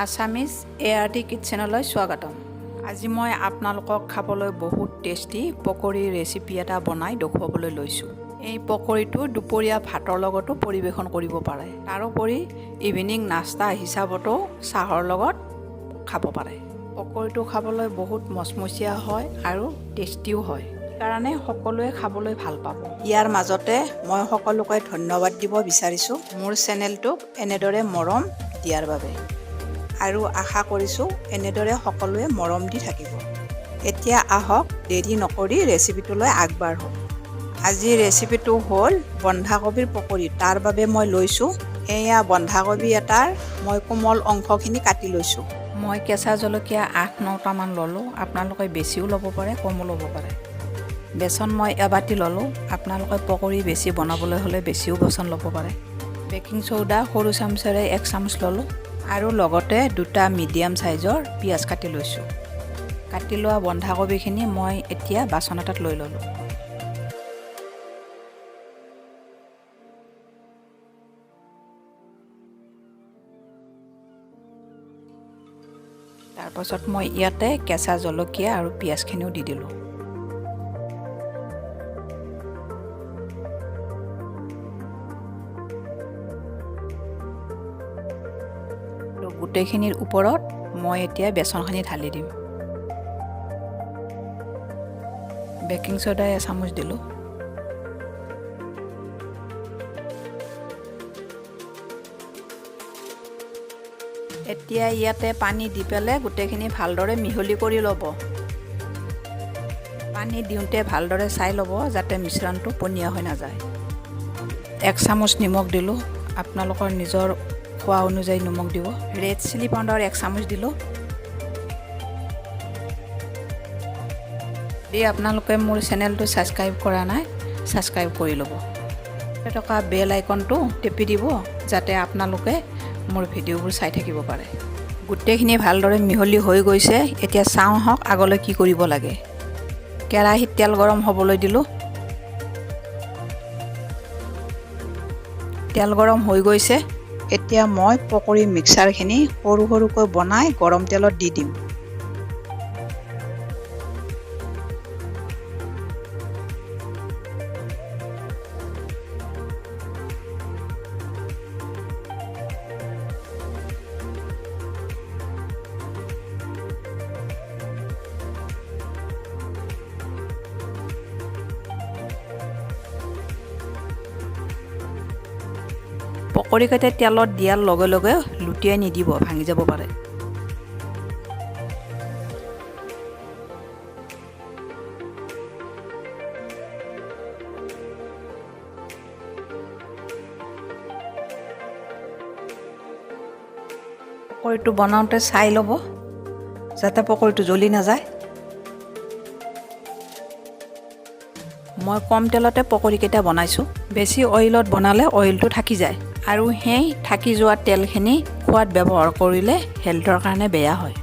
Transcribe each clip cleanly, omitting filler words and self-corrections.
Assamese ART কিটচেনলৈ স্বাগতম। আজি মই আপোনালোকক খাবলৈ বহুত টেষ্টি পকৰীৰ ৰেচিপি এটা বনাই দেখুৱাবলৈ লৈছোঁ। এই পকৰীটো দুপৰীয়া ভাতৰ লগতো পৰিৱেশন কৰিব পাৰে, তাৰোপৰি ইভিনিং নাস্তা হিচাপতো চাহৰ লগত খাব পাৰে। পকৰীটো খাবলৈ বহুত মচমচীয়া হয় আৰু টেষ্টিও হয়, সেইকাৰণে সকলোৱে খাবলৈ ভাল পাব। ইয়াৰ মাজতে মই সকলোকে ধন্যবাদ দিব বিচাৰিছোঁ মোৰ চেনেলটোক এনেদৰে মৰম দিয়াৰ বাবে আৰু আশা কৰিছোঁ এনেদৰে সকলোৱে মৰম দি থাকিব। এতিয়া আহক, দেৰি নকৰি ৰেচিপিটোলৈ আগবাঢ়োঁ। আজিৰ ৰেচিপিটো হ'ল বন্ধাকবিৰ পকৰী। তাৰ বাবে মই লৈছোঁ এয়া বন্ধাকবি এটাৰ মই কোমল অংশখিনি কাটি লৈছোঁ। মই কেঁচা জলকীয়া 8-9টামান ল'লোঁ। আপোনালোকে বেছিও ল'ব পাৰে, কমো ল'ব পাৰে। বেচন মই এবাতি ল'লোঁ। আপোনালোকে পকৰী বেছি বনাবলৈ হ'লে বেছিও বেচন ল'ব পাৰে। বেকিং চ'ডা সৰু চামুচেৰে 1 চামুচ ল'লোঁ আৰু লগতে দুটা মিডিয়াম চাইজৰ পিঁয়াজ কাটি লৈছোঁ। কাটি লোৱা বন্ধাকবিখিনি মই এতিয়া বাচন এটাত লৈ ল'লোঁ। তাৰপাছত মই ইয়াতে কেঁচা জলকীয়া আৰু পিঁয়াজখিনিও দি দিলোঁ। গোটেইখিনিৰ ওপৰত মই এতিয়া বেচনখিনি ঢালি দিম। বেকিং চ'ডা এচামুচ দিলোঁ। এতিয়া ইয়াতে পানী দি পেলাই গোটেইখিনি ভালদৰে মিহলি কৰি ল'ব। পানী দিওঁতে ভালদৰে চাই ল'ব যাতে মিশ্ৰণটো পনীয়া হৈ নাযায়। 1 চামুচ নিমখ দিলোঁ। আপোনালোকৰ নিজৰ খোৱা অনুযায়ী নিমখ দিব। ৰেড চিলি পাউডাৰ 1 চামুচ দিলোঁ। যদি আপোনালোকে মোৰ চেনেলটো ছাবস্ক্ৰাইব কৰা নাই, ছাবস্ক্ৰাইব কৰি ল'ব। থকা বেল আইকনটো টিপি দিব যাতে আপোনালোকে মোৰ ভিডিঅ'বোৰ চাই থাকিব পাৰে। গোটেইখিনি ভালদৰে মিহলি হৈ গৈছে। এতিয়া চাওঁ আহক আগলৈ কি কৰিব লাগে। কেৰাহীত তেল গৰম হ'বলৈ দিলোঁ। তেল গৰম হৈ গৈছে। এতিয়া মই পকৰী মিক্সাৰখিনি সৰু সৰুকৈ বনাই গৰম তেলত দি দিম। পকৰীকেইটা তেলত দিয়াৰ লগে লগে লুটিয়াই নিদিব, ভাঙি যাব পাৰে। পকৰীটো বনাওঁতে চাই ল'ব যাতে পকৰীটো জ্বলি নাযায়। মই কম তেলতে পকৰীকেইটা বনাইছোঁ। বেছি অইলত বনালে অইলটো থাকি যায় আৰু সেই থাকি যোৱা তেলখিনি খোৱাত ব্যৱহাৰ কৰিলে হেল্থৰ কাৰণে বেয়া হয়।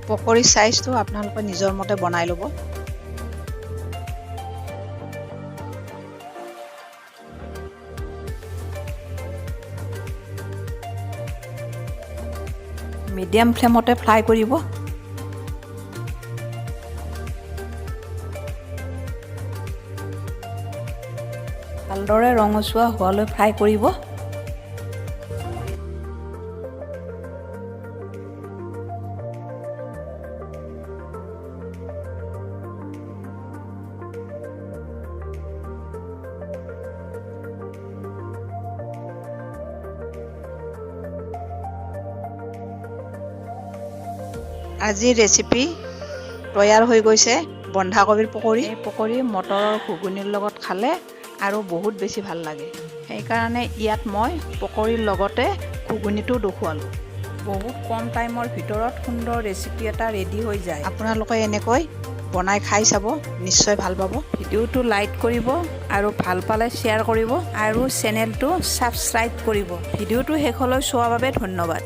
পকৰীৰ চাইজটো আপোনালোকে নিজৰ মতে বনাই ল'ব। মিডিয়াম ফ্লেমতে ফ্ৰাই কৰিব। ভালদৰে ৰঙচুৱা হোৱালৈ ফ্ৰাই কৰিব। আজিৰ ৰেচিপি তৈয়াৰ হৈ গৈছে, বন্ধাকবিৰ পকৰী। এই পকৰী মটৰৰ ঘুগুনিৰ লগত খালে আৰু বহুত বেছি ভাল লাগে। সেইকাৰণে ইয়াত মই পকৰীৰ লগতে ঘুগুনিটো দেখুৱালোঁ। বহুত কম টাইমৰ ভিতৰত সুন্দৰ ৰেচিপি এটা ৰেডি হৈ যায়। আপোনালোকে এনেকৈ বনাই খাই চাব, নিশ্চয় ভাল পাব। ভিডিঅ'টো লাইক কৰিব আৰু ভাল পালে শ্বেয়াৰ কৰিব আৰু চেনেলটো ছাবস্ক্ৰাইব কৰিব। ভিডিঅ'টো শেষলৈ চোৱাৰ বাবে ধন্যবাদ।